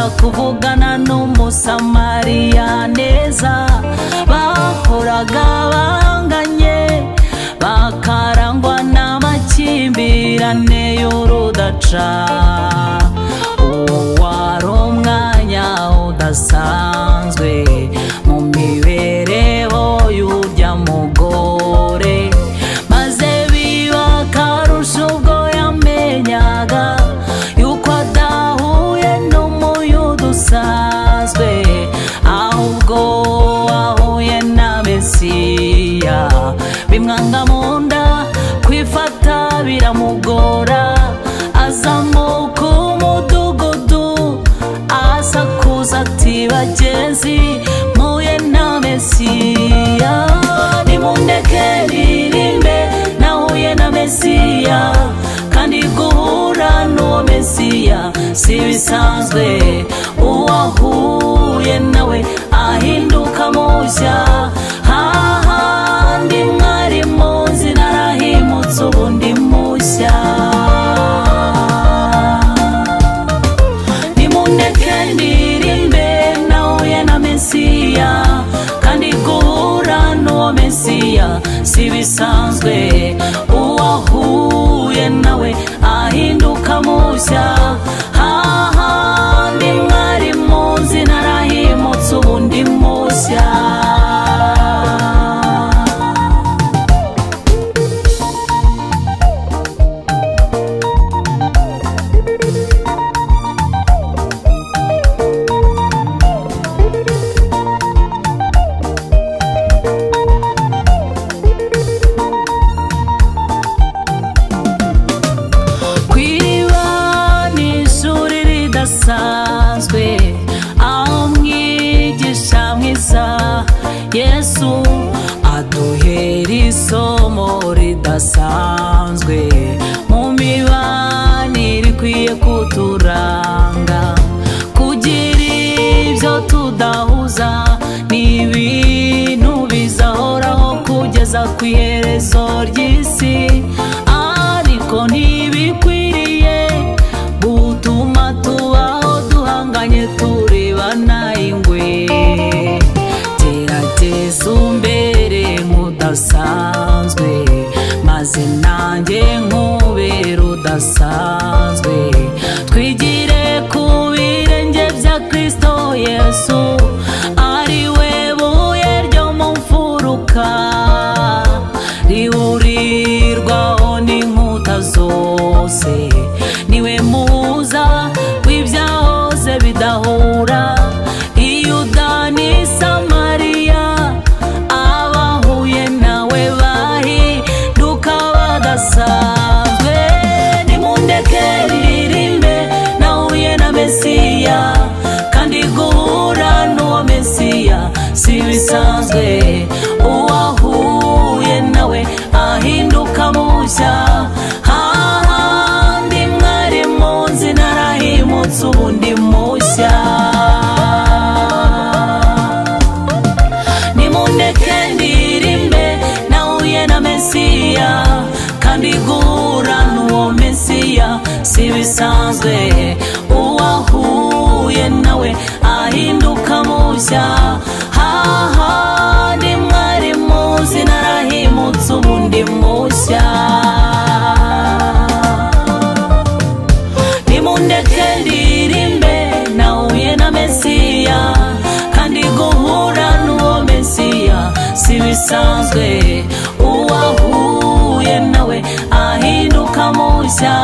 Abasha kuvugana n'Umusamariya neza. Bahoraga banganye, bakarangwa n'amakimbirane y'urudaca. Uwo wari umwanya udasanzwe mu mibereho y'urya mugore, maze biba akarusho ubwo yamenyaga yuko adahuye n'Umuyuda usanzwe, ahubwo ahuye na Mesiya. Bimwanga mu nda, kwifata biramugora, azamuka umudugudu asakuza ati: "Bagenzi, mpuye na Mesiya." Nimundeke ririmbe, nahuye na Mesiya, kandi guhura n'uwo Mesiya si bisanzwe. Uwahuye nawe ahinduka mushya. Hahandi mwari muzi narahimutse, ubundi mushya. Nimundeke ndirimbe, nahuye na Mesiya, kandi guhura n'uwo Mesiya si bisanzwe. Uwahuye nawe ahinduka mushya. Hahandi mwari muzi narahimutse, ubundi mushya. Ku iriba ni ishuri ridasanzwe, aho umwigisha mwiza Yesu aduhera isomo ridasanzwe mu mibanire ikwiye kuturanga. Kugira ibyo tudahuza ni ibintu bizahoraho kugeza ku iherezo ry'isi, ariko ntibikwiriye gutuma tubaho duhanganye, turebana ingwe. Gerageza umbere nk'udasanzwe, maze nanjye nkubere udasanzwe. Twigire ku birenge bya Kristo Yesu, ari we buye ryo mu mfuruka rihurirwaho n'inkuta zose. Niwe muhuza w'ibyahoze bidahura, Iyuda ni Samariya. Abahuye nawe bahinduka badasanzwe. Nimundeke ririmbe, nahuye na Mesiya, kandi guhura n'uwo Mesiya si bisanzwe. Uwahuye nawe ahinduka mushya. Hahandi mwari muzi narahimutse, ubundi mushya. Nimundeke ndirimbe, nahuye na Mesiya, kandi guhura n'uwo Mesiya si bisanzwe. Uwahuye nawe ahinduka mushya. Hahandi mwari muzi narahimutse, ubundi mushya. Nimundeke ndirimbe, nahuye na Mesiya, kandi guhura n'uwo Mesiya si bisanzwe. Uwahuye nawe ahinduka mushya.